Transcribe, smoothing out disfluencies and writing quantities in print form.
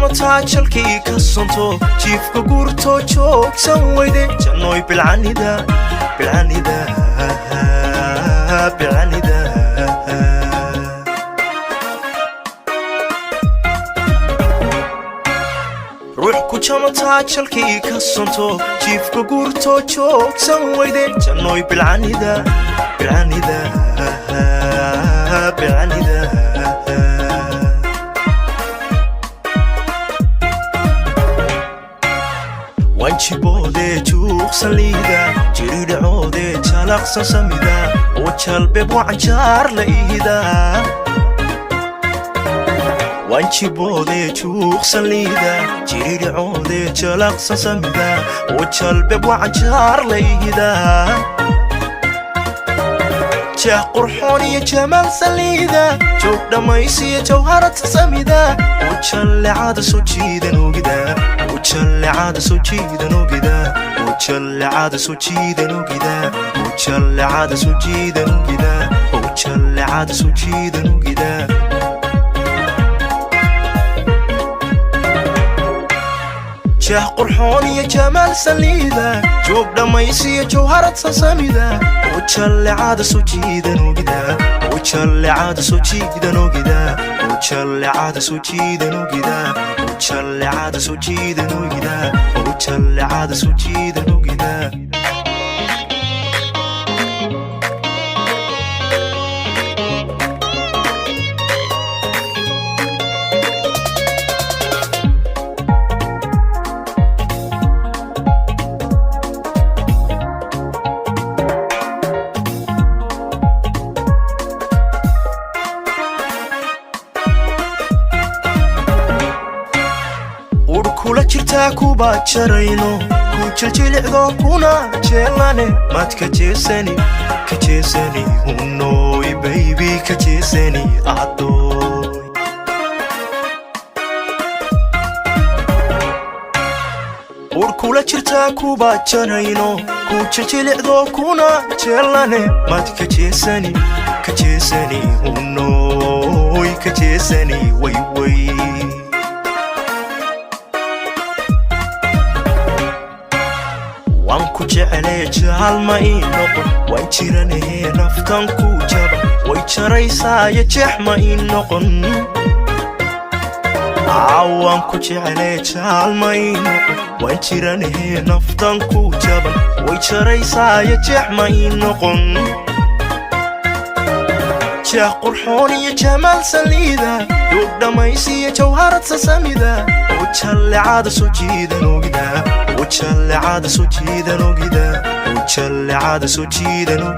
Jamataa jalkii ka sonto, jiifka guurto, joogsan weyde. Jannooy bilcanida, bilcanida, bilcanida. Ruux ku jamataa jalkii ka sonto, jiifka guurto, joogsan weyde. Jannooy bilcanida, bilcanida, bilcanida. Wanjiboodee juuqsan liida, jiridhacoodee jalaqsan samida, oo jalbeeb wacanjaar la ihida. Wanjiboodee juuqsan liida, jiridhacoodee jalaqsan samida, oo jalbeeb wacanjaar la ihida. Jeex qurxoon iyo jamaal saliida, joog dhammaysiyo jawharad samida, oo jallecada soo jiidan ogida, oo jallecada soo jiidan ogida, oo jallecada soo jiidan ogida, oo jallecada soo jiidan ogida, oo jallecada soo jiidan ogida. Jeex qurxoon iyo jamaal saliida, joog dhammaysiyo jawharad sasamida, oo jallecada soo jiidan ogida, oo jallecada soo jiidan ogida, oo jallecada soo jiidan ogida, oo jallecada soo jiidan ogida, oo jallecada soo jiidan ogida. Ur kula jirtaa kuba jarayno, ku jiljilicdo kuna jeelane. Maad ka jeesani, ka jeesani, hunooy baybi, ka jeesani addooy. Ur kula jirtaa kuba jarayno, ku jiljilicdo kuna jeelane. Maad ka jeesani, ka jeesani, hunooy, ka jeesani wayway. Waan ku jeclee jaalma ii noqon, waan jiranahee naftan ku jaba, way jaraysaayo jeex ma ii noqon. Waan ku jeclee jaalma ii noqon, waan jiranahee naftan ku jaban, way jaraysaayo jeex ma ii noqon. Jeex qurxoon iyo jamaal saliida, duug dhammaysiyo jawharad sasamida, oo jallecada soo jiidan ogida, oo jallecada soo jiidan ogida, oo jallecada soo jiidan ogida.